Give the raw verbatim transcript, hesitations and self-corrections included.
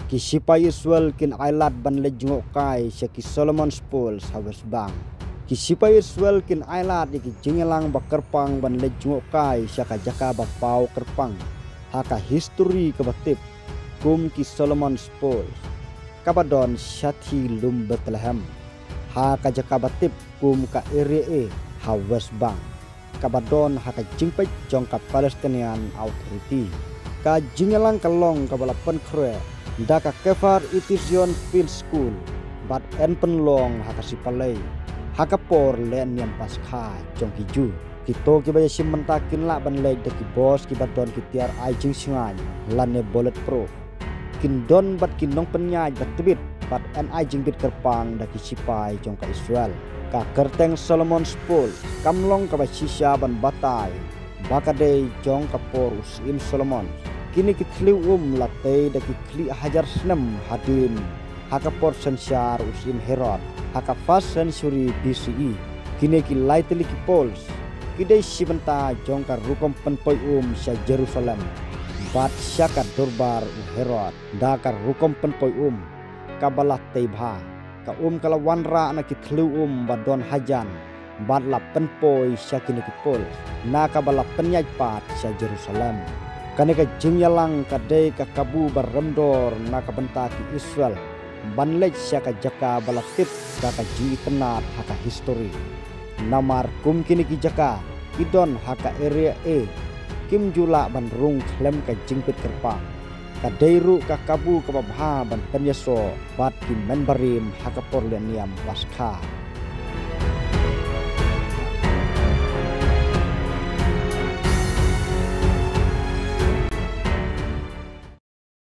Ki sipai Israel kin ailad ban leit jngohkai sha ki Solomon's Porch ha West Bank. Ki sipai Israel kin ailad ïa ki jingïalang ba kyrpang ban leit jngohkai sha ka jaka ba paw kyrpang ha ka histori kaba tip kum ki Solomon's Porch, kaba don shathie lum Bethlehem, ha ka jaka ba tip kum ka Area A ha West Bank, kaba don ha ka jingpeit jong ka Palestinian Authority. Ka jingïalang ka long kaba la pynkhreh da ka Kfar Etzion Field School bad yn pynlong ha ka sngi Palei ha ka por lehniam Paskha jong ki Jiw. Kito kiba ïashim bynta kin lah ban leit da ki bos kiba don ki tiar ai jingshngaiñ lane bulletproof. Kin don bad ki nongpynïaid ba tbit bad yn ai jingbit kyrpang da ki sipai jong ka Israel. Ka kyrteng Solomon's Porch kam long kaba shisha ban batai ba ka dei jong ka por u Syiem Solomon. Kine ki thliew um la tei da ki khlieh hajar snem hadien ha ka por synshar u Syiem Herod ha ka first century B C E. Kine ki lai tylli ki porch ki dei shi bynta jong ka rukom pynpoi um sha Jerusalem bad sha ka dorbar u Herod. Da ka rukom pynpoi um kaba la tei bha, ka um ka la wanrah na ki thliew um ba don hajan bad la pynpoi sha kine ki porch, na kaba la pynïaid pat sha Jerusalem. Kane ka jingïalang ka dei ka kabu ba rem dor na ka bynta ki Israel ban leit sha ka jaka ba la tip da ka jingitynnad ha ka histori. Namar kum kine ki jaka ki don ha ka Area A, kim ju lah ban rung khlem ka jingbit kyrpang. Ka dei ruh ka kabu kaba bha ban pynïasoh bad ki mynbarim ha ka por lehniam Paskha.